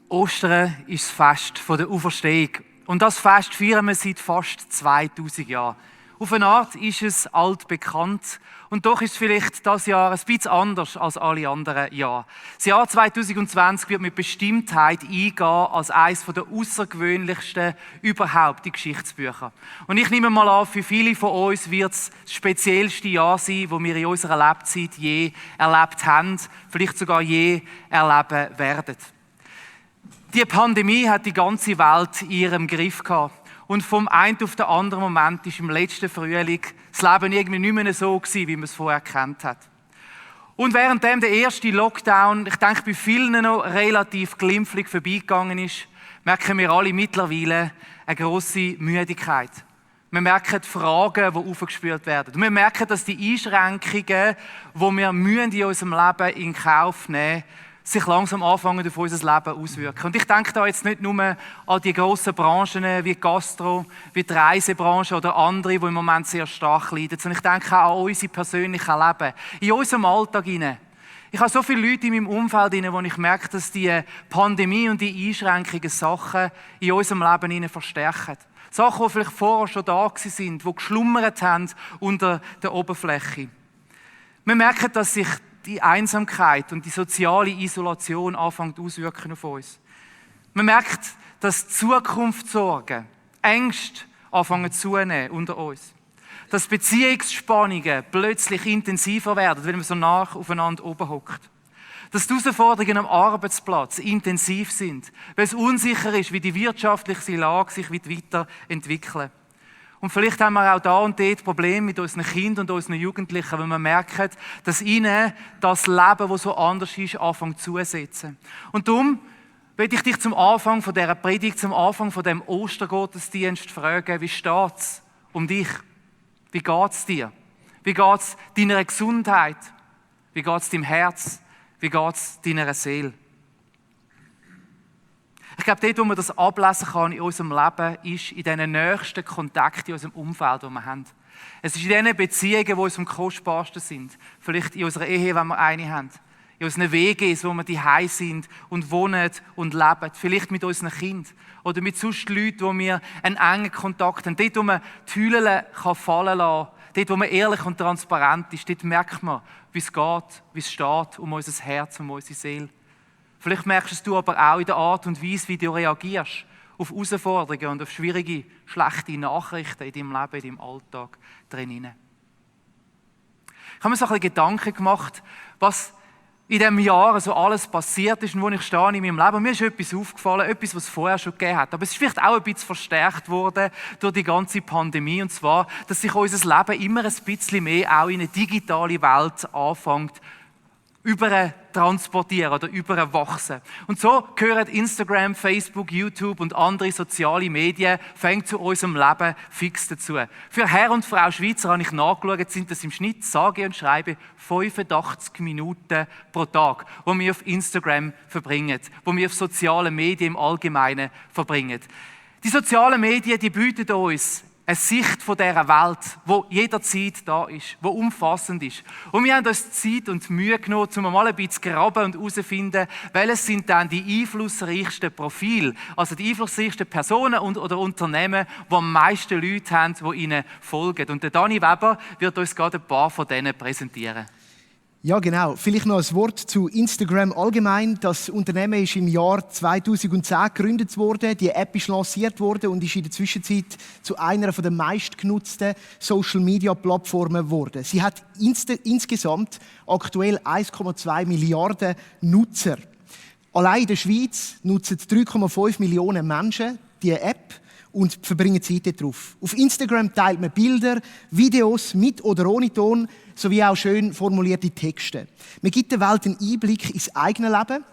Ostern ist das Fest der Auferstehung. Und das Fest feiern wir seit fast 2000 Jahren. Auf eine Art ist es altbekannt und doch ist es vielleicht das Jahr ein bisschen anders als alle anderen Jahre. Das Jahr 2020 wird mit Bestimmtheit eingehen als eines der außergewöhnlichsten überhaupt in Geschichtsbüchern. Und ich nehme mal an, für viele von uns wird es das speziellste Jahr sein, das wir in unserer Lebzeit je erlebt haben, vielleicht sogar je erleben werden. Die Pandemie hat die ganze Welt in ihrem Griff gehabt. Und vom einen auf den anderen Moment ist im letzten Frühling das Leben irgendwie nicht mehr so gewesen, wie man es vorher gekannt hat. Und währenddem der erste Lockdown, ich denke, bei vielen noch relativ glimpflich vorbeigegangen ist, merken wir alle mittlerweile eine grosse Müdigkeit. Wir merken die Fragen, die aufgespürt werden. Und wir merken, dass die Einschränkungen, die wir in unserem Leben in Kauf nehmen müssen, sich langsam anfangen auf unser Leben auswirken. Und ich denke da jetzt nicht nur an die grossen Branchen wie die Gastro, wie die Reisebranche oder andere, die im Moment sehr stark leiden, sondern ich denke auch an unser persönliches Leben, in unserem Alltag hinein. Ich habe so viele Leute in meinem Umfeld, wo ich merke, dass die Pandemie und die Einschränkungen Sachen in unserem Leben hinein verstärken. Sachen, die vielleicht vorher schon da sind, die geschlummert haben unter der Oberfläche. Wir merken, dass sich die Einsamkeit und die soziale Isolation anfängt auswirken auf uns. Man merkt, dass Zukunftssorgen, Ängste anfangen zunehmen unter uns. Dass Beziehungsspannungen plötzlich intensiver werden, wenn man so nah aufeinander oben hockt. Dass die Herausforderungen am Arbeitsplatz intensiv sind, weil es unsicher ist, wie die wirtschaftliche Lage sich weiterentwickelt. Und vielleicht haben wir auch da und dort Probleme mit unseren Kindern und unseren Jugendlichen, wenn wir merken, dass ihnen das Leben, das so anders ist, anfängt zuzusetzen. Und darum möchte ich dich zum Anfang von dieser Predigt, zum Anfang von dem Ostergottesdienst fragen, wie steht es um dich? Wie geht es dir? Wie geht es deiner Gesundheit? Wie geht es deinem Herz? Wie geht es deiner Seele? Ich glaube, dort, wo man das ablesen kann in unserem Leben, ist in diesen nächsten Kontakten in unserem Umfeld, die wir haben. Es ist in diesen Beziehungen, die uns am kostbarsten sind. Vielleicht in unserer Ehe, wenn wir eine haben. In unseren WGs, wo wir daheim sind und wohnen und leben. Vielleicht mit unseren Kindern. Oder mit sonst Leuten, wo wir einen engen Kontakt haben. Dort, wo man die Hüllen fallen lassen kann. Dort, wo man ehrlich und transparent ist. Dort merkt man, wie es geht, wie es steht um unser Herz, um unsere Seele. Vielleicht merkst du aber auch in der Art und Weise, wie du reagierst auf Herausforderungen und auf schwierige, schlechte Nachrichten in deinem Leben, in deinem Alltag drinnen. Ich habe mir so ein bisschen Gedanken gemacht, was in diesem Jahr so alles passiert ist und wo ich stehe in meinem Leben. Und mir ist etwas aufgefallen, etwas, was es vorher schon gegeben hat. Aber es ist vielleicht auch ein bisschen verstärkt worden durch die ganze Pandemie. Und zwar, dass sich unser Leben immer ein bisschen mehr auch in eine digitale Welt anfängt übertransportieren oder überwachsen. Und so gehören Instagram, Facebook, YouTube und andere soziale Medien fängt zu unserem Leben fix dazu. Für Herr und Frau Schweizer habe ich nachgeschaut, sind das im Schnitt, sage und schreibe, 85 Minuten pro Tag, die wir auf Instagram verbringen, die wir auf sozialen Medien im Allgemeinen verbringen. Die sozialen Medien, die bieten uns eine Sicht von dieser Welt, die jederzeit da ist, die umfassend ist. Und wir haben uns Zeit und Mühe genommen, um mal ein bisschen zu graben und herauszufinden, welches sind dann die einflussreichsten Profile, also die einflussreichsten Personen oder Unternehmen, die am meisten Leute haben, die ihnen folgen. Und der Dani Weber wird uns gerade ein paar von denen präsentieren. Ja, genau. Vielleicht noch ein Wort zu Instagram allgemein. Das Unternehmen ist im Jahr 2010 gegründet worden. Die App ist lanciert worden und ist in der Zwischenzeit zu einer der meistgenutzten Social-Media-Plattformen geworden. Sie hat insgesamt aktuell 1,2 Milliarden Nutzer. Allein in der Schweiz nutzen 3,5 Millionen Menschen die App und verbringen Zeit darauf. Auf Instagram teilt man Bilder, Videos mit oder ohne Ton, sowie auch schön formulierte Texte. Man gibt der Welt einen Einblick ins eigene Leben,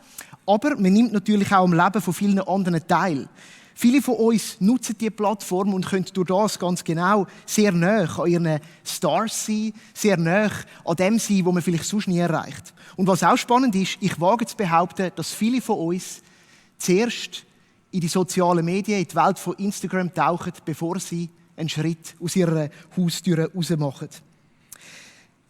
aber man nimmt natürlich auch am Leben von vielen anderen teil. Viele von uns nutzen diese Plattform und können durch das ganz genau sehr nahe an ihren Stars sein, sehr nahe an dem sein, was man vielleicht sonst nie erreicht. Und was auch spannend ist, ich wage zu behaupten, dass viele von uns zuerst in die sozialen Medien, in die Welt von Instagram tauchen, bevor sie einen Schritt aus ihrer Haustür raus machen.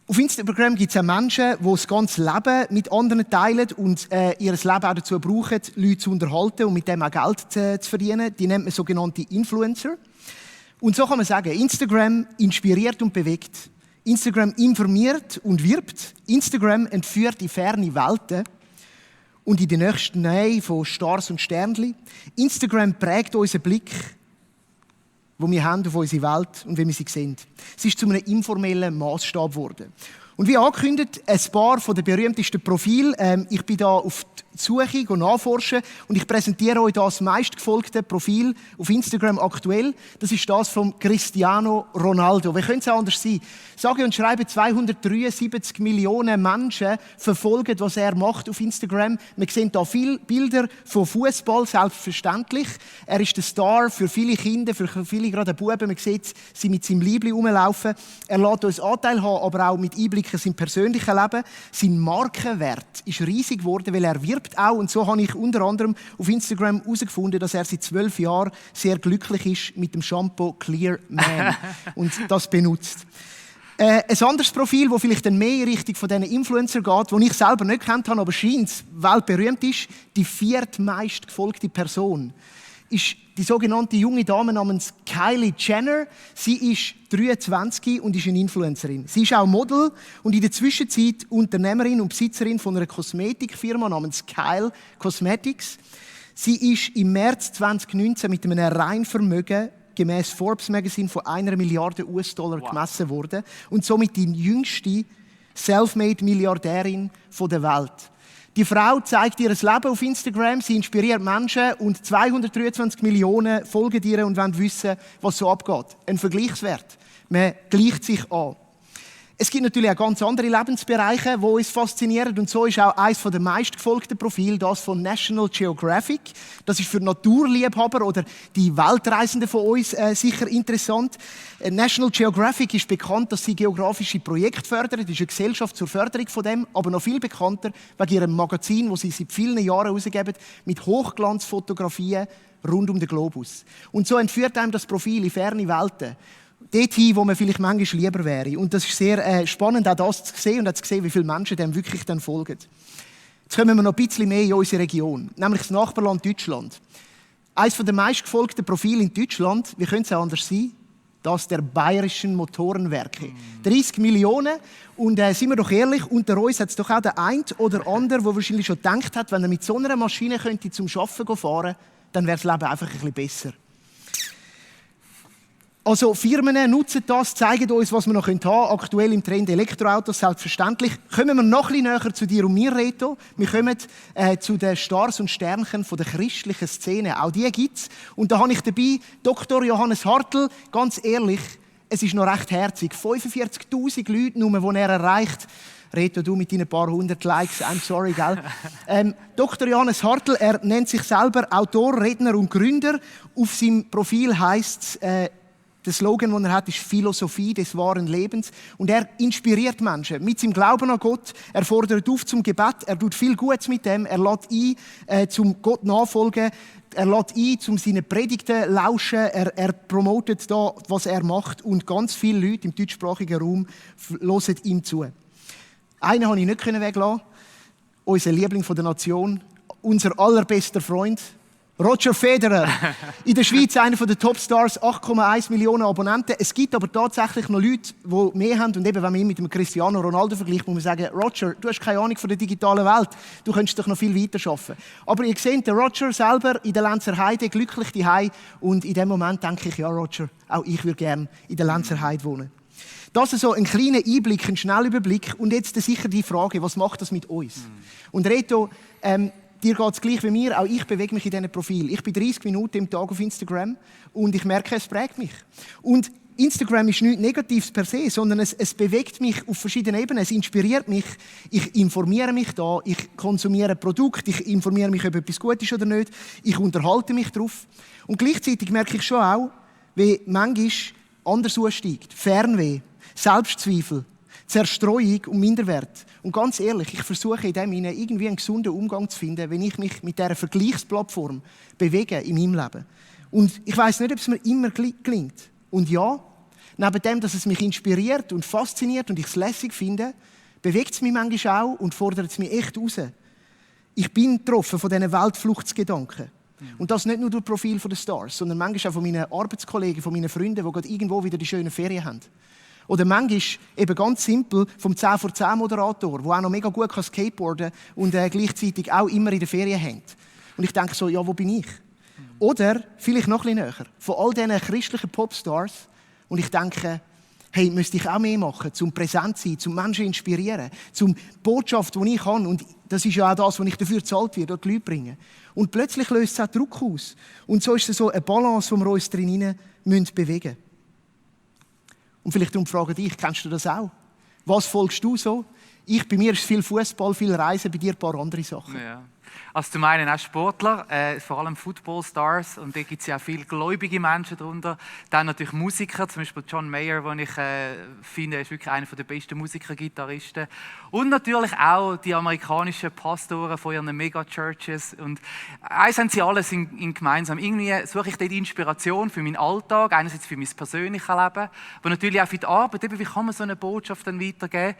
Auf Instagram gibt es auch Menschen, die das ganze Leben mit anderen teilen und ihr Leben auch dazu brauchen, Leute zu unterhalten und mit dem auch Geld zu verdienen. Die nennt man sogenannte Influencer. Und so kann man sagen, Instagram inspiriert und bewegt. Instagram informiert und wirbt. Instagram entführt in ferne Welten und in die nächste Nähe von Stars und Sternchen. Instagram prägt unseren Blick, wo wir haben auf unsere Welt und wie wir sie sehen. Es ist zu einem informellen Maßstab geworden. Und wie angekündigt, ein paar der berühmtesten Profile. Ich bin da auf die Suche, nachforschen und ich präsentiere euch das meistgefolgte Profil auf Instagram aktuell. Das ist das von Cristiano Ronaldo. Wie könnte es anders sein? Sage und schreibe 273 Millionen Menschen verfolgen, was er macht auf Instagram. Wir sehen da viele Bilder von Fußball, selbstverständlich. Er ist der Star für viele Kinder, für viele gerade Buben. Man sieht sie mit seinem Liebling rumlaufen. Er lässt uns Anteil haben, aber auch mit Einblick in sein persönliches Leben. Sein Markenwert ist riesig geworden, weil er wirbt auch. Und so habe ich unter anderem auf Instagram herausgefunden, dass er seit 12 Jahren sehr glücklich ist mit dem Shampoo Clear Man und das benutzt. Ein anderes Profil, das vielleicht mehr in Richtung von diesen Influencer geht, das ich selber nicht kennt habe, aber scheint weltberühmt ist, die viertmeist gefolgte Person, ist die sogenannte junge Dame namens Kylie Jenner. Sie ist 23 und ist eine Influencerin. Sie ist auch Model und in der Zwischenzeit Unternehmerin und Besitzerin von einer Kosmetikfirma namens Kyle Cosmetics. Sie ist im März 2019 mit einem Reinvermögen gemäß Forbes Magazine von 1 Milliarde US-Dollar gemessen worden und somit die jüngste Selfmade-Milliardärin der Welt. Die Frau zeigt ihr Leben auf Instagram, sie inspiriert Menschen und 223 Millionen folgen ihr und wollen wissen, was so abgeht. Ein Vergleichswert. Man gleicht sich an. Es gibt natürlich auch ganz andere Lebensbereiche, die uns faszinieren. Und so ist auch eines der meistgefolgten Profile das von National Geographic. Das ist für Naturliebhaber oder die Weltreisenden von uns sicher interessant. National Geographic ist bekannt, dass sie geografische Projekte fördern. Das ist eine Gesellschaft zur Förderung von dem, aber noch viel bekannter wegen ihrem Magazin, das sie seit vielen Jahren herausgeben, mit Hochglanzfotografien rund um den Globus. Und so entführt einem das Profil in ferne Welten. Dorthin, wo man vielleicht manchmal lieber wäre. Und das ist sehr spannend, auch das zu sehen und auch zu sehen, wie viele Menschen dem wirklich dann folgen. Jetzt kommen wir noch ein bisschen mehr in unsere Region, nämlich das Nachbarland Deutschland. Eines der meistgefolgten Profile in Deutschland, wie könnte es auch anders sein? Das der Bayerischen Motorenwerke. 30 Millionen. Und sind wir doch ehrlich, unter uns hat es doch auch der eine oder andere, der wahrscheinlich schon gedacht hat, wenn er mit so einer Maschine könnte zum Arbeiten fahren, dann wäre das Leben einfach ein bisschen besser. Also Firmen nutzen das, zeigen uns, was wir noch haben können. Aktuell im Trend Elektroautos, selbstverständlich. Kommen wir noch ein bisschen näher zu dir und mir, Reto. Wir kommen zu den Stars und Sternchen von der christlichen Szene. Auch die gibt es. Und da habe ich dabei Dr. Johannes Hartl. Ganz ehrlich, es ist noch recht herzig. 45'000 Leute nur, die er erreicht. Reto, du mit deinen paar hundert Likes, I'm sorry, gell? Dr. Johannes Hartl, er nennt sich selber Autor, Redner und Gründer. Auf seinem Profil heisst es, der Slogan, den er hat, ist Philosophie des wahren Lebens. Und er inspiriert Menschen mit seinem Glauben an Gott. Er fordert auf zum Gebet. Er tut viel Gutes mit dem. Er lädt ein, zum Gott nachfolgen. Er lädt ein, zum seine Predigten lauschen. Er promotet da, was er macht. Und ganz viele Leute im deutschsprachigen Raum hören ihm zu. Einen konnte ich nicht weglassen. Unser Liebling der Nation. Unser allerbester Freund. Roger Federer, in der Schweiz einer der Topstars, 8,1 Millionen Abonnenten. Es gibt aber tatsächlich noch Leute, die mehr haben. Und eben, wenn man ihn mit dem Cristiano Ronaldo vergleicht, muss man sagen, Roger, du hast keine Ahnung von der digitalen Welt. Du könntest doch noch viel weiter arbeiten. Aber ihr seht, der Roger selber in der Lenzer Heide, glücklich daheim. Und in dem Moment denke ich, ja Roger, auch ich würde gerne in der Lenzer Heide wohnen. Das ist so ein kleiner Einblick, ein Schnellüberblick. Und jetzt sicher die Frage, was macht das mit uns? Und Reto, dir geht es gleich wie mir, auch ich bewege mich in diesem Profil. Ich bin 30 Minuten im Tag auf Instagram und ich merke, es prägt mich. Und Instagram ist nichts Negatives per se, sondern es bewegt mich auf verschiedenen Ebenen. Es inspiriert mich, ich informiere mich da, ich konsumiere Produkte, ich informiere mich, ob etwas gut ist oder nicht, ich unterhalte mich darauf. Und gleichzeitig merke ich schon auch, wie manchmal anders aussteigt. Fernweh, Selbstzweifel, Zerstreuung und Minderwert. Und ganz ehrlich, ich versuche in dem irgendwie einen gesunden Umgang zu finden, wenn ich mich mit dieser Vergleichsplattform bewege in meinem Leben. Und ich weiss nicht, ob es mir immer gelingt. Und ja, Neben dem, dass es mich inspiriert und fasziniert und ich es lässig finde, bewegt es mich manchmal auch und fordert es mich echt raus. Ich bin getroffen von diesen Weltfluchtsgedanken. Und das nicht nur durch Profil der Stars, sondern manchmal auch von meinen Arbeitskollegen, von meinen Freunden, die gerade irgendwo wieder die schönen Ferien haben. Oder manchmal eben ganz simpel vom 10 vor 10 Moderator, der auch noch mega gut skateboarden kann und gleichzeitig auch immer in den Ferien hängt. Und ich denke so, ja, wo bin ich? Oder vielleicht noch ein bisschen näher, von all diesen christlichen Popstars. Und ich denke, hey, müsste ich auch mehr machen, zum präsent sein, zum Menschen inspirieren, zum Botschaft, die ich kann. Und das ist ja auch das, was ich dafür gezahlt werde, die Leute bringen. Und plötzlich löst es auch Druck aus. Und so ist es so eine Balance, die wir uns drin bewegen müssen. Und vielleicht darum frage dich, kennst du das auch? Was folgst du so? Bei mir ist viel Fußball, viel Reisen, bei dir ein paar andere Sachen. Ja. Also zum einen auch Sportler, vor allem Football-Stars, und da gibt es ja auch viele gläubige Menschen darunter. Dann natürlich Musiker, zum Beispiel John Mayer, den ich finde, ist wirklich einer der besten Musiker-Gitarristen. Und natürlich auch die amerikanischen Pastoren von ihren Mega-Churches. Und eins haben sie alles in gemeinsam. Irgendwie suche ich dort Inspiration für meinen Alltag, einerseits für mein persönliches Leben, aber natürlich auch für die Arbeit. Eben, wie kann man so eine Botschaft dann weitergeben?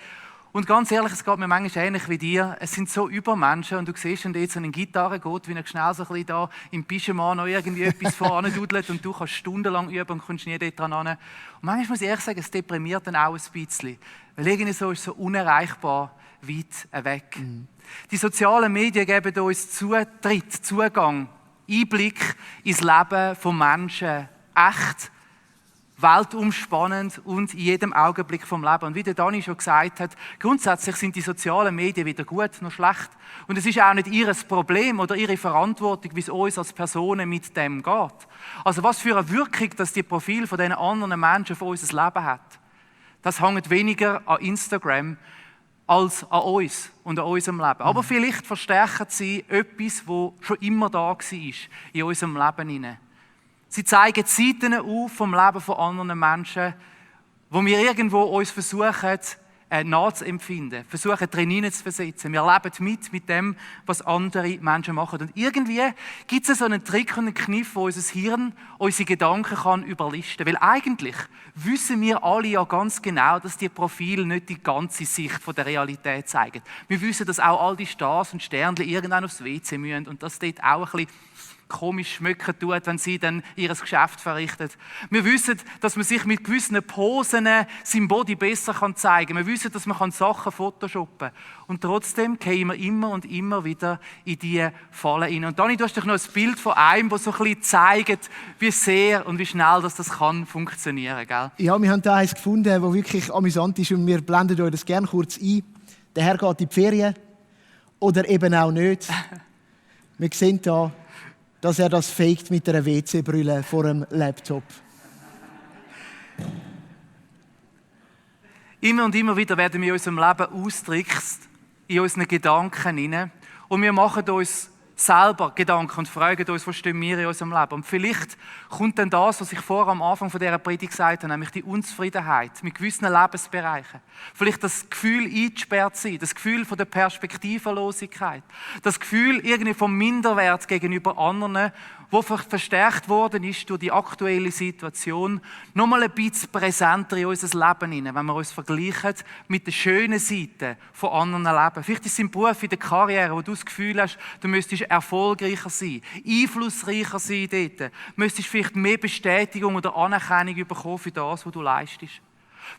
Und ganz ehrlich, es geht mir manchmal ähnlich wie dir. Es sind so Übermenschen und du siehst, wenn jetzt so eine Gitarre geht, wie er schnell so ein bisschen da im Pyjama noch irgendwie etwas voranudelt und du kannst stundenlang üben und kommst nie dort dran hin. Und manchmal muss ich ehrlich sagen, es deprimiert dann auch ein bisschen. Weil irgendwie so ist es so unerreichbar weit weg. Die sozialen Medien geben uns Zutritt, Zugang, Einblick ins Leben von Menschen. Echt, weltumspannend und in jedem Augenblick vom Leben. Und wie der Dani schon gesagt hat, grundsätzlich sind die sozialen Medien weder gut noch schlecht. Und es ist auch nicht ihr Problem oder ihre Verantwortung, wie es uns als Personen mit dem geht. Also was für eine Wirkung, dass die Profile von diesen anderen Menschen für unser Leben hat, das hängt weniger an Instagram als an uns und an unserem Leben. Aber vielleicht verstärken sie etwas, das schon immer da war in unserem Leben hinein. Sie zeigen Seiten auf vom Leben von anderen Menschen, wo wir irgendwo uns versuchen, nachzuempfinden, versuchen, drin hineinzuversetzen. Wir leben mit dem, was andere Menschen machen. Und irgendwie gibt es so einen Trick und einen Kniff, wo unser Hirn unsere Gedanken kann überlisten kann. Weil eigentlich wissen wir alle ja ganz genau, dass die Profile nicht die ganze Sicht von der Realität zeigen. Wir wissen, dass auch all die Stars und Sternchen irgendwann aufs WC müssen und dass dort auch ein bisschen komisch schmecken tut, wenn sie dann ihr Geschäft verrichtet. Wir wissen, dass man sich mit gewissen Posen sein Body besser zeigen kann. Wir wissen, dass man Sachen photoshoppen kann. Und trotzdem gehen wir immer und immer wieder in diese Fallen rein. Und Dani, du hast doch noch ein Bild von einem, das so ein bisschen zeigt, wie sehr und wie schnell das kann funktionieren, gell? Ja, wir haben da eins gefunden, das wirklich amüsant ist und wir blenden euch das gerne kurz ein. Der Herr geht in die Ferien oder eben auch nicht. Wir sehen hier, dass er das faked mit einer WC-Brille vor dem Laptop. Immer und immer wieder werden wir in unserem Leben austrickst, in unseren Gedanken hinein. Und wir machen uns selber Gedanken und fragen uns, wo stehen wir in unserem Leben. Und vielleicht kommt dann das, was ich vorher am Anfang von dieser Predigt gesagt habe, nämlich die Unzufriedenheit mit gewissen Lebensbereichen. Vielleicht das Gefühl, eingesperrt sein, das Gefühl von der Perspektivenlosigkeit, das Gefühl irgendwie vom Minderwert gegenüber anderen, wo verstärkt worden ist durch die aktuelle Situation, nochmal ein bisschen präsenter in unser Leben hinein, wenn wir uns vergleichen mit den schönen Seiten von anderen Leben. Vielleicht ist es im Beruf, in der Karriere, wo du das Gefühl hast, du müsstest erfolgreicher sein, einflussreicher sein dort, müsstest vielleicht mehr Bestätigung oder Anerkennung bekommen für das, was du leistest.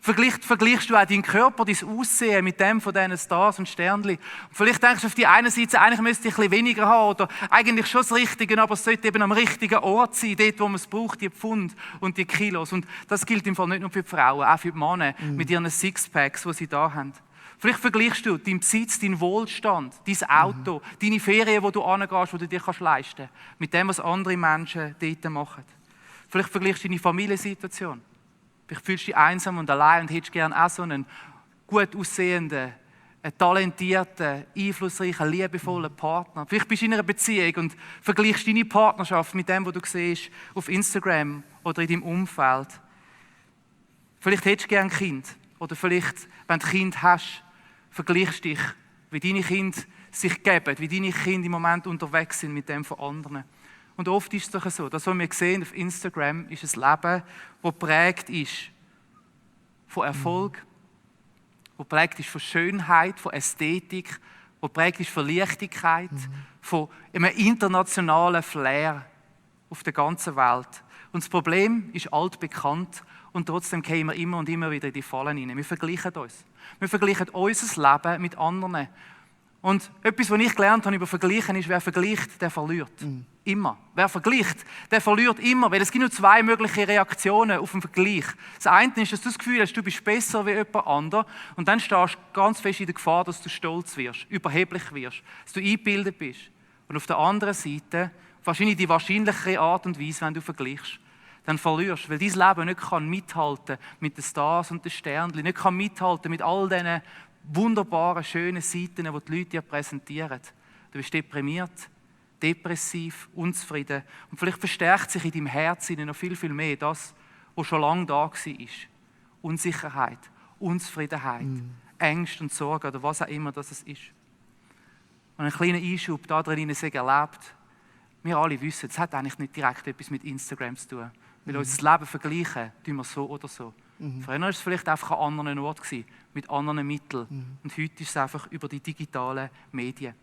Vielleicht vergleichst du auch deinen Körper, dein Aussehen mit dem von diesen Stars und Sternchen. Vielleicht denkst du auf die eine Seite, eigentlich müsste ich ein bisschen weniger haben oder eigentlich schon das Richtige, aber es sollte eben am richtigen Ort sein, dort, wo man es braucht, die Pfund und die Kilos. Und das gilt im Fall nicht nur für die Frauen, auch für die Männer mit ihren Sixpacks, die sie da haben. Vielleicht vergleichst du deinen Besitz, deinen Wohlstand, dein Auto, deine Ferien, wo du hingehst, die du dir leisten kannst, mit dem, was andere Menschen dort machen. Vielleicht vergleichst du deine Familiensituation. Vielleicht fühlst du dich einsam und allein und hättest gerne auch so einen gut aussehenden, talentierten, einflussreichen, liebevollen Partner. Vielleicht bist du in einer Beziehung und vergleichst deine Partnerschaft mit dem, was du siehst auf Instagram oder in deinem Umfeld. Vielleicht hättest du gerne ein Kind. Oder vielleicht, wenn du ein Kind hast, vergleichst du dich, wie deine Kinder sich geben, wie deine Kinder im Moment unterwegs sind mit dem von anderen. Und oft ist es doch so, das, was wir sehen auf Instagram, ist ein Leben, das geprägt ist von Erfolg, wo geprägt ist von Schönheit, von Ästhetik, wo geprägt ist von Leichtigkeit, von einem internationalen Flair auf der ganzen Welt. Und das Problem ist altbekannt und trotzdem gehen wir immer und immer wieder in die Fallen hinein. Wir vergleichen uns. Wir vergleichen unser Leben mit anderen. Und etwas, was ich gelernt habe über Vergleichen, ist, wer vergleicht, der verliert. Immer. Wer vergleicht, der verliert immer. Weil es gibt nur zwei mögliche Reaktionen auf den Vergleich. Das eine ist, dass du das Gefühl hast, du bist besser wie jemand anderer. Und dann stehst du ganz fest in der Gefahr, dass du stolz wirst, überheblich wirst, dass du eingebildet bist. Und auf der anderen Seite, wahrscheinlich die wahrscheinlichere Art und Weise, wenn du vergleichst, dann verlierst du, weil dein Leben nicht mithalten kann mit den Stars und den Sternchen, nicht mithalten kann mit all diesen wunderbaren, schönen Seiten, die die Leute dir präsentieren. Du bist deprimiert, depressiv, unzufrieden. Und vielleicht verstärkt sich in deinem Herzen noch viel, viel mehr das, was schon lange da war. Unsicherheit, Unzufriedenheit, Ängste und Sorgen oder was auch immer das ist. Und ein kleiner Einschub da drin ist erlebt. Wir alle wissen, es hat eigentlich nicht direkt etwas mit Instagram zu tun. Weil unser Leben vergleichen, tun wir so oder so. Früher war es vielleicht einfach an anderen Ort, mit anderen Mitteln. Und heute ist es einfach über die digitalen Medien.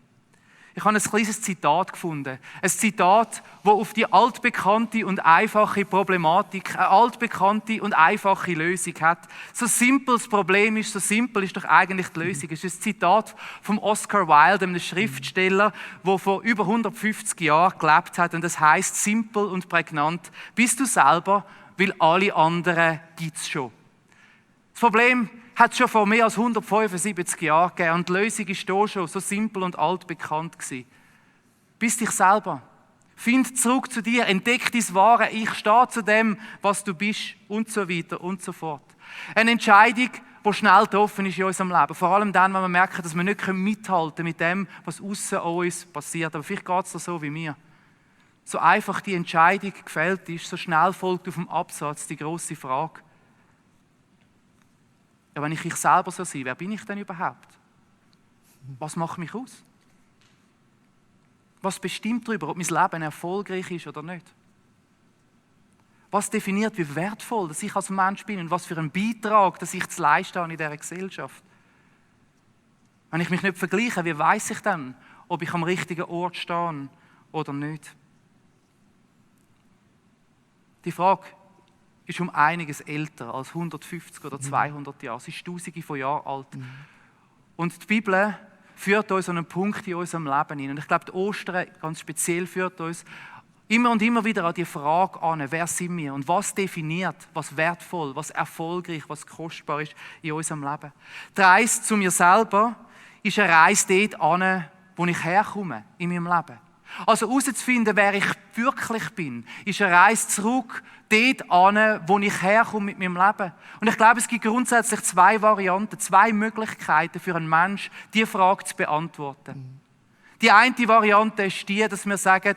Ich habe ein kleines Zitat gefunden. Ein Zitat, das auf die altbekannte und einfache Problematik, eine altbekannte und einfache Lösung hat. So simpel das Problem ist, so simpel ist doch eigentlich die Lösung. Es ist ein Zitat von Oscar Wilde, einem Schriftsteller, der vor über 150 Jahren gelebt hat. Und das heißt simpel und prägnant: Bist du selber, weil alle anderen gibt es schon. Das Problem hat es schon vor mehr als 175 Jahren gegeben und die Lösung ist hier schon so simpel und altbekannt gewesen. Bist dich selber. Find zurück zu dir, entdeck dein wahre Ich, steh zu dem, was du bist und so weiter und so fort. Eine Entscheidung, die schnell getroffen ist in unserem Leben. Vor allem dann, wenn wir merken, dass wir nicht mithalten können mit dem, was aussen an uns passiert. Aber vielleicht geht es dir so wie mir. So einfach die Entscheidung gefällt ist, so schnell folgt auf dem Absatz die grosse Frage: Ja, wenn ich selber so sein, wer bin ich denn überhaupt? Was macht mich aus? Was bestimmt darüber, ob mein Leben erfolgreich ist oder nicht? Was definiert, wie wertvoll dass ich als Mensch bin und was für einen Beitrag dass ich zu leisten habe in dieser Gesellschaft? Wenn ich mich nicht vergleiche, wie weiss ich dann, ob ich am richtigen Ort stehe oder nicht? Die Frage ist um einiges älter als 150 oder 200 Jahre. Sie ist Tausende von Jahren alt. Und die Bibel führt uns an einen Punkt in unserem Leben hin. Und ich glaube, die Ostern ganz speziell führt uns immer und immer wieder an die Frage an, wer sind wir und was definiert, was wertvoll, was erfolgreich, was kostbar ist in unserem Leben. Die Reise zu mir selber ist eine Reise dort an, wo ich herkomme in meinem Leben. Also herauszufinden, wer ich wirklich bin, ist eine Reise zurück dort an, wo ich herkomme mit meinem Leben. Und ich glaube, es gibt grundsätzlich zwei Varianten, zwei Möglichkeiten für einen Menschen, diese Frage zu beantworten. Die eine Variante ist die, dass wir sagen,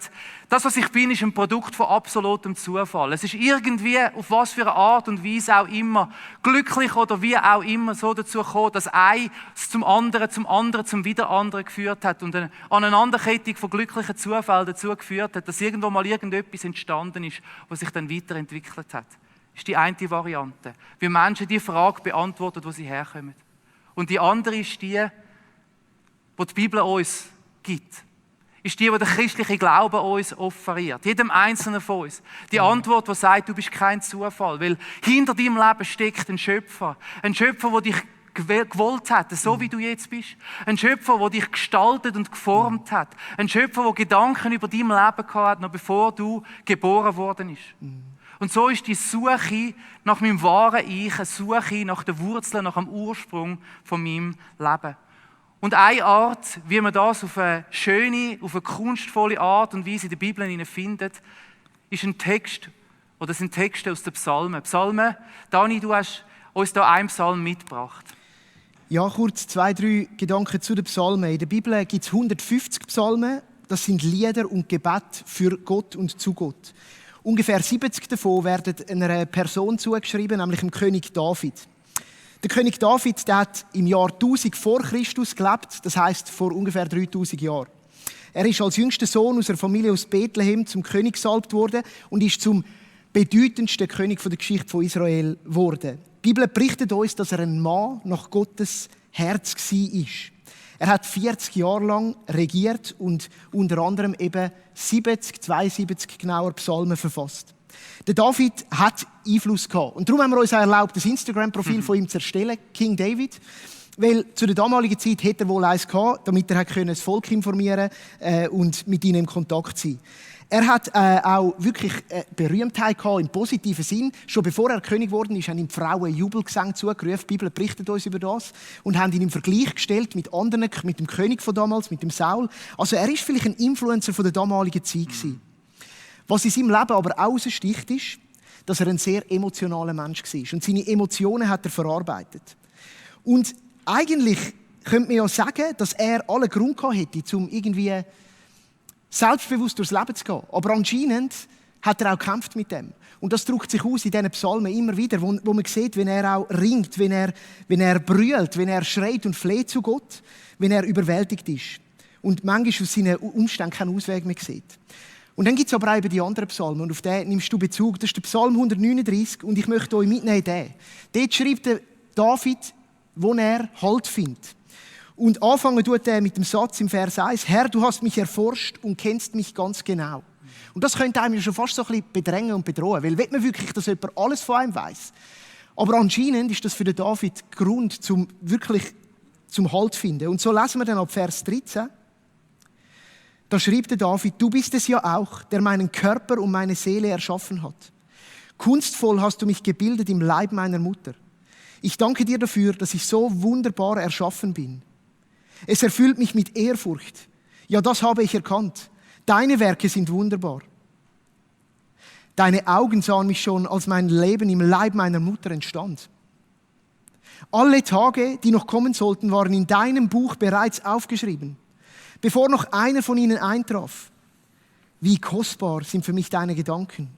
das, was ich bin, ist ein Produkt von absolutem Zufall. Es ist irgendwie, auf was für eine Art und Weise auch immer, glücklich oder wie auch immer, so dazu gekommen, dass eins zum anderen, zum wieder anderen geführt hat und eine Aneinanderkettung von glücklichen Zufällen dazu geführt hat, dass irgendwo mal irgendetwas entstanden ist, was sich dann weiterentwickelt hat. Das ist die eine Variante. Wie Menschen die Frage beantworten, wo sie herkommen. Und die andere ist die Bibel uns gibt, ist die der christliche Glaube uns offeriert. Jedem Einzelnen von uns. Die Antwort, die sagt, du bist kein Zufall. Weil hinter deinem Leben steckt ein Schöpfer. Ein Schöpfer, der dich gewollt hat, so wie du jetzt bist. Ein Schöpfer, der dich gestaltet und geformt hat. Ein Schöpfer, der Gedanken über dein Leben gehabt hat, noch bevor du geboren worden bist. Und so ist die Suche nach meinem wahren Ich, eine Suche nach den Wurzeln, nach dem Ursprung von meinem Leben. Und eine Art, wie man das auf eine schöne, auf eine kunstvolle Art und Weise in der Bibel findet, ist ein Text, oder sind Texte aus den Psalmen. Psalmen, Dani, du hast uns da einen Psalm mitgebracht. Ja, kurz 2-3 Gedanken zu den Psalmen. In der Bibel gibt es 150 Psalmen. Das sind Lieder und Gebete für Gott und zu Gott. Ungefähr 70 davon werden einer Person zugeschrieben, nämlich dem König David. Der König David, der hat im Jahr 1000 vor Christus gelebt, das heisst vor ungefähr 3000 Jahren. Er ist als jüngster Sohn aus einer Familie aus Bethlehem zum König gesalbt worden und ist zum bedeutendsten König der Geschichte von Israel geworden. Die Bibel berichtet uns, dass er ein Mann nach Gottes Herz war. Er hat 40 Jahre lang regiert und unter anderem eben 72 genauer Psalmen verfasst. Der David hat Einfluss gehabt. Und darum haben wir uns auch erlaubt, das Instagram-Profil von ihm zu erstellen, King David. Weil zu der damaligen Zeit hätte er wohl eins gehabt, damit er das Volk informieren und mit ihnen in Kontakt sein. Er hat auch wirklich Berühmtheit gehabt im positiven Sinn. Schon bevor er König geworden ist, haben ihm die Frauen Jubelgesang zugerufen. Die Bibel berichtet uns über das. Und haben ihn im Vergleich gestellt mit anderen, mit dem König von damals, mit dem Saul. Also er ist vielleicht ein Influencer von der damaligen Zeit gewesen. Was in seinem Leben aber auch heraussticht, ist, dass er ein sehr emotionaler Mensch war. Und seine Emotionen hat er verarbeitet. Und eigentlich könnte man ja sagen, dass er allen Grund gehabt hätte, um irgendwie selbstbewusst durchs Leben zu gehen. Aber anscheinend hat er auch gekämpft mit dem. Und das drückt sich aus in diesen Psalmen immer wieder, wo man sieht, wenn er auch ringt, wenn er brüllt, wenn er schreit und fleht zu Gott, wenn er überwältigt ist. Und manchmal aus seinen Umständen keinen Ausweg mehr sieht. Und dann gibt es aber auch eben die anderen Psalmen. Und auf den nimmst du Bezug. Das ist der Psalm 139. Und ich möchte euch mitnehmen den. Dort schreibt der David, wo er Halt findet. Und anfangen tut er mit dem Satz im Vers 1, Herr, du hast mich erforscht und kennst mich ganz genau. Und das könnte einem schon fast so ein bisschen bedrängen und bedrohen, weil will man wirklich, dass jemand alles von einem weiss. Aber anscheinend ist das für den David Grund, zum wirklich zum Halt zu finden. Und so lesen wir dann ab Vers 13. Da schrieb der David, du bist es ja auch, der meinen Körper und meine Seele erschaffen hat. Kunstvoll hast du mich gebildet im Leib meiner Mutter. Ich danke dir dafür, dass ich so wunderbar erschaffen bin. Es erfüllt mich mit Ehrfurcht. Ja, das habe ich erkannt. Deine Werke sind wunderbar. Deine Augen sahen mich schon, als mein Leben im Leib meiner Mutter entstand. Alle Tage, die noch kommen sollten, waren in deinem Buch bereits aufgeschrieben, bevor noch einer von ihnen eintraf. Wie kostbar sind für mich deine Gedanken.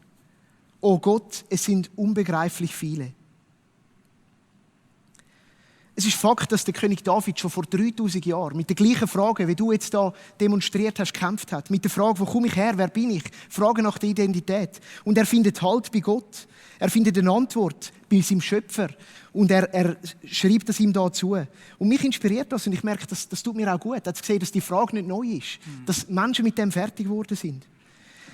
O Gott, es sind unbegreiflich viele. Es ist Fakt, dass der König David schon vor 3000 Jahren mit der gleichen Frage, wie du jetzt da demonstriert hast, gekämpft hat. Mit der Frage, wo komme ich her, wer bin ich? Frage nach der Identität. Und er findet Halt bei Gott. Er findet eine Antwort bei seinem Schöpfer. Und er schreibt das ihm da zu. Und mich inspiriert das und ich merke, das tut mir auch gut. Er hat gesehen, dass die Frage nicht neu ist. Dass Menschen mit dem fertig geworden sind.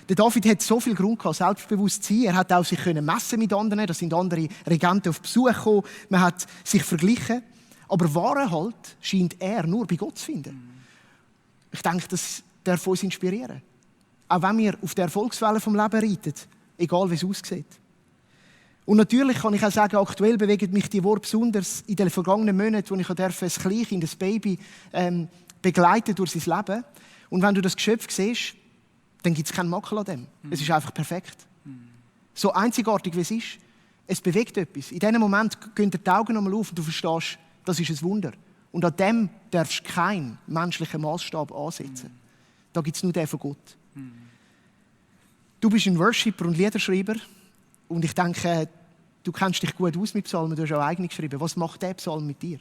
Der David hat so viel Grund gehabt, selbstbewusst zu sein. Er hat auch sich messen mit anderen. Da sind andere Regenten auf Besuch gekommen. Man hat sich verglichen. Aber wahren Halt scheint er nur bei Gott zu finden. Ich denke, das darf uns inspirieren. Auch wenn wir auf der Erfolgswelle vom Leben reiten, egal wie es aussieht. Und natürlich kann ich auch sagen, aktuell bewegt mich die Worte besonders in den vergangenen Monaten, wo ich ein Kleinkind, ein Baby begleiten durch sein Leben. Und wenn du das Geschöpf siehst, dann gibt es keinen Makel an dem. Es ist einfach perfekt. So einzigartig wie es ist, es bewegt etwas. In diesem Moment gehen dir die Augen nochmal auf und du verstehst, das ist ein Wunder. Und an dem darfst du keinen menschlichen Maßstab ansetzen. Da gibt es nur den von Gott. Du bist ein Worshipper und Liederschreiber. Und ich denke, du kennst dich gut aus mit Psalmen. Du hast auch eigene geschrieben. Was macht der Psalm mit dir?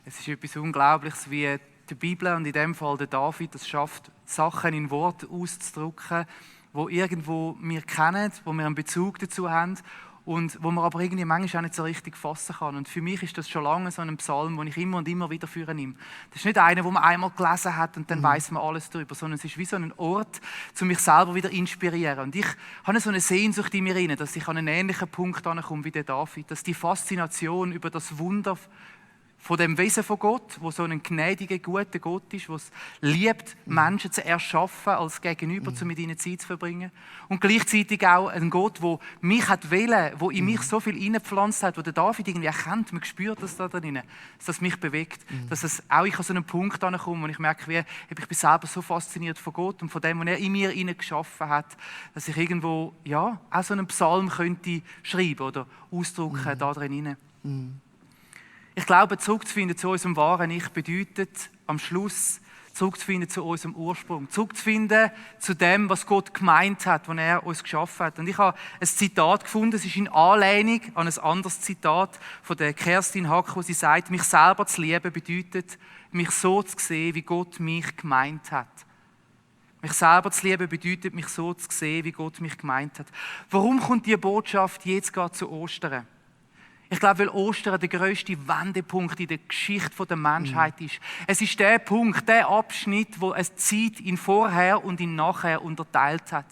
Es ist etwas Unglaubliches, wie die Bibel und in dem Fall der David es schafft, Sachen in Worte auszudrücken, die irgendwo wir kennen, wo wir einen Bezug dazu haben. Und wo man aber irgendwie manchmal auch nicht so richtig fassen kann. Und für mich ist das schon lange so ein Psalm, den ich immer und immer wieder nehme. Das ist nicht einer, den man einmal gelesen hat und dann weiss man alles darüber, sondern es ist wie so ein Ort, um mich selber wieder zu inspirieren. Und ich habe so eine Sehnsucht in mir rein, dass ich an einen ähnlichen Punkt ankomme wie der David, dass die Faszination über das Wunder von dem Wesen von Gott, wo so ein gnädiger, guter Gott ist, der es liebt, Menschen zu erschaffen, als Gegenüber, um mit ihnen Zeit zu verbringen. Und gleichzeitig auch ein Gott, der mich hat wählen, der in mich so viel hineingepflanzt hat, wo der David irgendwie erkennt, man spürt das da drin, dass das mich bewegt, dass es auch ich an so einen Punkt ankomme, und ich merke, ich bin selber so fasziniert von Gott und von dem, was er in mir geschaffen hat, dass ich irgendwo ja auch so einen Psalm könnte schreiben oder ausdrücken da drin. Ich glaube, zurückzufinden zu unserem wahren Ich bedeutet am Schluss zurückzufinden zu unserem Ursprung, zurückzufinden zu dem, was Gott gemeint hat, als er uns geschaffen hat. Und ich habe ein Zitat gefunden, es ist in Anlehnung an ein anderes Zitat von der Kerstin Hack, wo sie sagt, mich selber zu lieben bedeutet, mich so zu sehen, wie Gott mich gemeint hat. Mich selber zu lieben bedeutet, mich so zu sehen, wie Gott mich gemeint hat. Warum kommt diese Botschaft jetzt gerade zu Ostern? Ich glaube, weil Ostern der grösste Wendepunkt in der Geschichte der Menschheit ist. Es ist der Punkt, der Abschnitt, wo eine Zeit in Vorher und in Nachher unterteilt hat.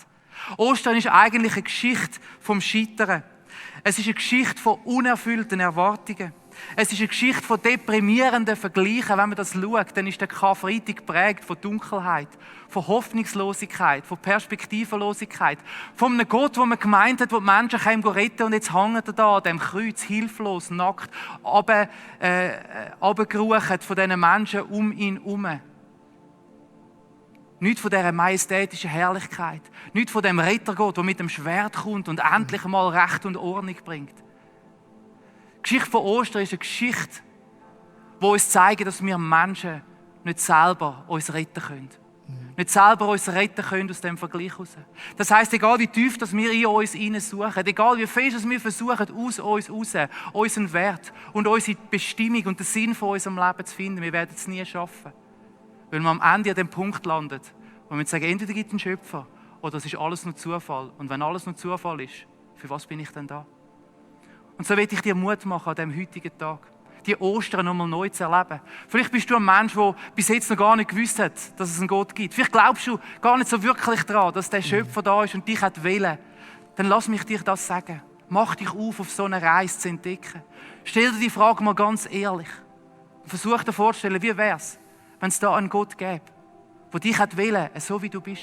Ostern ist eigentlich eine Geschichte vom Scheitern. Es ist eine Geschichte von unerfüllten Erwartungen. Es ist eine Geschichte von deprimierenden Vergleichen. Wenn man das schaut, dann ist der Karfreitag geprägt von Dunkelheit, von Hoffnungslosigkeit, von Perspektivenlosigkeit, von einem Gott, wo man gemeint hat, wo die Menschen retten und jetzt hängt er da an dem Kreuz, hilflos, nackt, runtergerufen von diesen Menschen um ihn herum. Nicht von dieser majestätischen Herrlichkeit, nicht von dem Rettergott, der mit dem Schwert kommt und endlich mal Recht und Ordnung bringt. Die Geschichte von Ostern ist eine Geschichte, die uns zeigt, dass wir Menschen nicht selber uns retten können. Nicht selber uns retten können aus dem Vergleich heraus. Das heisst, egal wie tief dass wir in uns hineinsuchen, egal wie fest dass wir versuchen, aus uns heraus unseren Wert und unsere Bestimmung und den Sinn von unserem Leben zu finden, wir werden es nie schaffen. Weil man am Ende an dem Punkt landet, wo wir sagen, entweder gibt es einen Schöpfer oder es ist alles nur Zufall. Und wenn alles nur Zufall ist, für was bin ich denn da? Und so will ich dir Mut machen an diesem heutigen Tag, die Ostern nochmal neu zu erleben. Vielleicht bist du ein Mensch, der bis jetzt noch gar nicht gewusst hat, dass es einen Gott gibt. Vielleicht glaubst du gar nicht so wirklich daran, dass der Schöpfer da ist und dich wählen. Dann lass mich dir das sagen. Mach dich auf so eine Reise zu entdecken. Stell dir die Frage mal ganz ehrlich. Und versuch dir vorzustellen, wie wäre es, wenn es da einen Gott gäbe, der dich wählen, so wie du bist.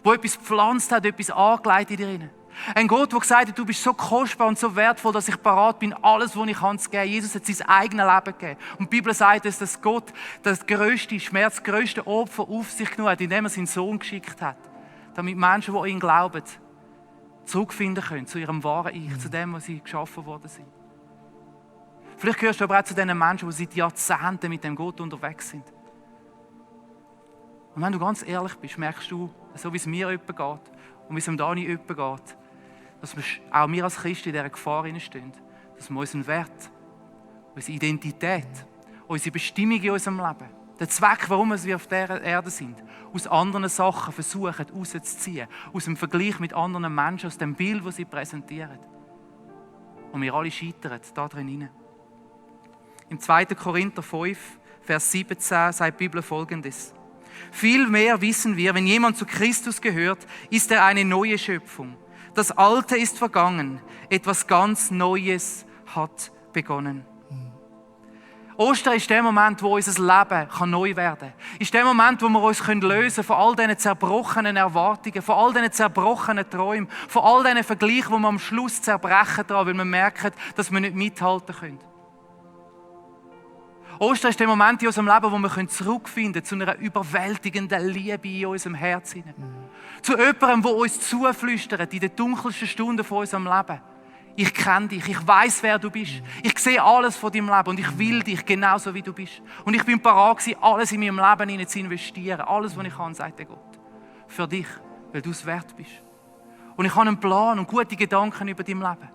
Der etwas gepflanzt hat, etwas angelegt in dir hinein. Ein Gott, der gesagt hat, du bist so kostbar und so wertvoll, dass ich parat bin, alles, was ich kann, zu geben. Jesus hat sein eigenes Leben gegeben. Und die Bibel sagt uns, dass Gott das grösste Schmerz, das grösste Opfer auf sich genommen hat, indem er seinen Sohn geschickt hat. Damit Menschen, die an ihn glauben, zurückfinden können zu ihrem wahren Ich, zu dem, was sie geschaffen worden sind. Vielleicht gehörst du aber auch zu den Menschen, die seit Jahrzehnten mit dem Gott unterwegs sind. Und wenn du ganz ehrlich bist, merkst du, so wie es mir jemand geht und wie es dem Dani jemand geht, dass auch wir als Christen in dieser Gefahr stehen, dass wir unseren Wert, unsere Identität, unsere Bestimmung in unserem Leben, den Zweck, warum wir auf dieser Erde sind, aus anderen Sachen versuchen rauszuziehen, aus dem Vergleich mit anderen Menschen, aus dem Bild, das sie präsentieren. Und wir alle scheitern da drin. Im 2. Korinther 5, Vers 17 sagt die Bibel Folgendes. Vielmehr wissen wir, wenn jemand zu Christus gehört, ist er eine neue Schöpfung. Das Alte ist vergangen, etwas ganz Neues hat begonnen. Ostern ist der Moment, wo unser Leben neu werden kann. Ist der Moment, wo wir uns lösen können von all diesen zerbrochenen Erwartungen, von all diesen zerbrochenen Träumen, von all diesen Vergleichen, wo wir am Schluss zerbrechen daran, weil wir merken, dass wir nicht mithalten können. Ostern ist der Moment in unserem Leben, wo wir zurückfinden zu einer überwältigenden Liebe in unserem Herzen. Zu jemandem, der uns zuflüstert in den dunkelsten Stunden von unserem Leben. Ich kenne dich, ich weiß, wer du bist. Ich sehe alles von deinem Leben und ich will dich genauso, wie du bist. Und ich bin bereit gewesen, alles in meinem Leben zu investieren. Alles, was ich kann, sagt der Gott. Für dich, weil du es wert bist. Und ich habe einen Plan und gute Gedanken über dein Leben.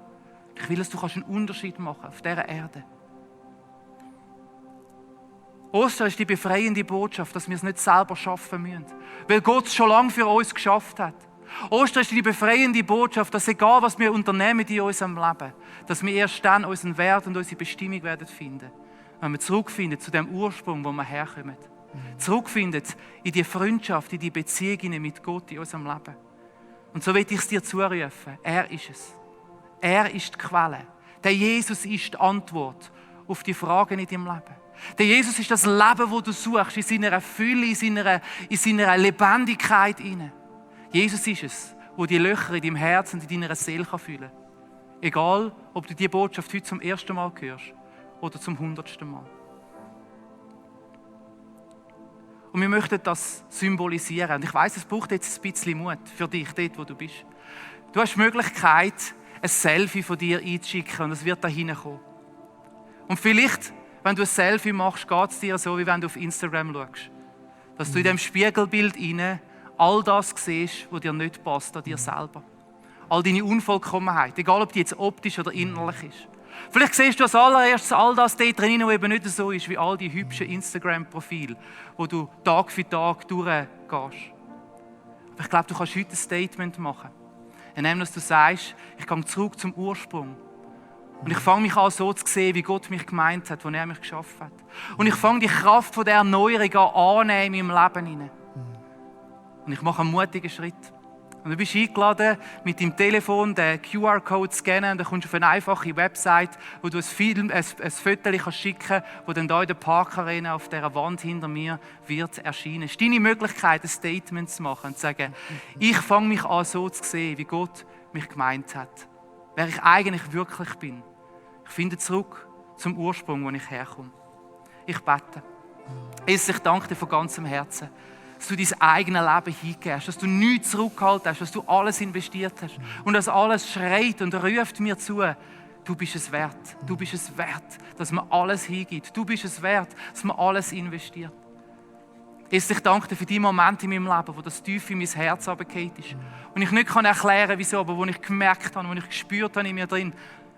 Ich will, dass du einen Unterschied machen auf dieser Erde. Ostern ist die befreiende Botschaft, dass wir es nicht selber schaffen müssen, weil Gott es schon lange für uns geschafft hat. Ostern ist die befreiende Botschaft, dass egal was wir unternehmen in unserem Leben, dass wir erst dann unseren Wert und unsere Bestimmung werden finden, wenn wir zurückfinden zu dem Ursprung, wo wir herkommen. Zurückfinden in die Freundschaft, in die Beziehungen mit Gott in unserem Leben. Und so will ich es dir zurufen. Er ist es. Er ist die Quelle. Der Jesus ist die Antwort auf die Fragen in deinem Leben. Der Jesus ist das Leben, das du suchst, in seiner Fülle, in seiner Lebendigkeit hinein. Jesus ist es, der die Löcher in deinem Herzen und in deiner Seele füllen kann. Egal, ob du diese Botschaft heute zum ersten Mal hörst oder zum 100. Mal. Und wir möchten das symbolisieren. Und ich weiss, es braucht jetzt ein bisschen Mut für dich, dort, wo du bist. Du hast die Möglichkeit, ein Selfie von dir einzuschicken und es wird da hineinkommen. Und vielleicht, wenn du ein Selfie machst, geht es dir so, wie wenn du auf Instagram schaust. Dass du in diesem Spiegelbild hinein all das siehst, was dir nicht passt an dir selber. All deine Unvollkommenheit, egal ob die jetzt optisch oder innerlich ist. Vielleicht siehst du als allererstes all das dort drin, was eben nicht so ist, wie all die hübschen Instagram-Profile, wo du Tag für Tag durchgehst. Aber ich glaube, du kannst heute ein Statement machen. Indem du sagst, ich gehe zurück zum Ursprung. Und ich fange mich an, so zu sehen, wie Gott mich gemeint hat, als er mich geschaffen hat. Und ich fange die Kraft von der Erneuerung annehmen in meinem Leben hinein. Und ich mache einen mutigen Schritt. Und du bist eingeladen, mit deinem Telefon den QR-Code zu scannen und dann kommst du auf eine einfache Website, wo du ein Foto schicken kannst, das dann hier in der Parkarena auf dieser Wand hinter mir wird erscheinen. Es ist deine Möglichkeit, ein Statement zu machen und zu sagen, ich fange mich an, so zu sehen, wie Gott mich gemeint hat. Wer ich eigentlich wirklich bin. Ich finde zurück zum Ursprung, wo ich herkomme. Ich bete. Jesus, ich danke dir von ganzem Herzen, dass du dein eigenes Leben hingehst, dass du nichts zurückgehalten hast, dass du alles investiert hast und dass alles schreit und ruft mir zu, du bist es wert, du bist es wert, dass man alles hingibt, du bist es wert, dass man alles investiert. Jesus, ich danke dir für die Momente in meinem Leben, wo das tief in mein Herz runtergefallen ist und ich nicht erklären kann, wieso, aber wo ich gemerkt habe, wo ich gespürt habe in mir drin,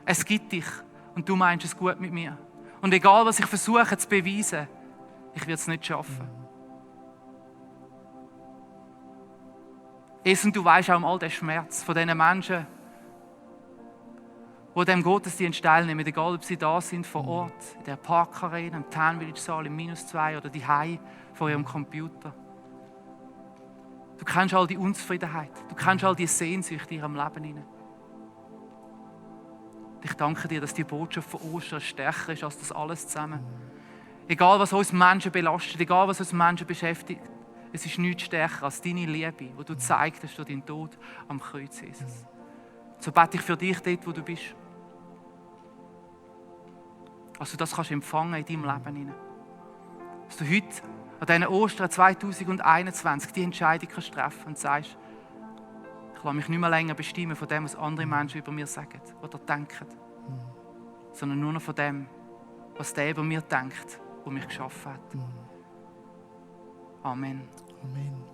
es gibt dich und du meinst es gut mit mir. Und egal, was ich versuche zu beweisen, ich werde es nicht schaffen. Jesus, und du weißt auch um all den Schmerz von diesen Menschen, die dem Gottesdienst teilnehmen, egal ob sie da sind vor Ort, in der Parkarena, im Tan Village Saal, im -2 oder die Hause vor ihrem Computer. Du kennst all die Unzufriedenheit, du kennst all die Sehnsucht in ihrem Leben hinein. Ich danke dir, dass die Botschaft von Ostern stärker ist als das alles zusammen. Egal, was uns Menschen belastet, egal, was uns Menschen beschäftigt, es ist nichts stärker als deine Liebe, die du gezeigt hast durch deinen Tod am Kreuz, Jesus. So bete ich für dich dort, wo du bist. Also das kannst du empfangen in deinem Leben hinein. Dass du heute, an diesen Ostern 2021, die Entscheidung kannst treffen und sagst, ich lasse mich nicht mehr länger bestimmen von dem, was andere Menschen über mir sagen oder denken, sondern nur noch von dem, was der über mir denkt, der mich geschaffen hat. Amen. Amen.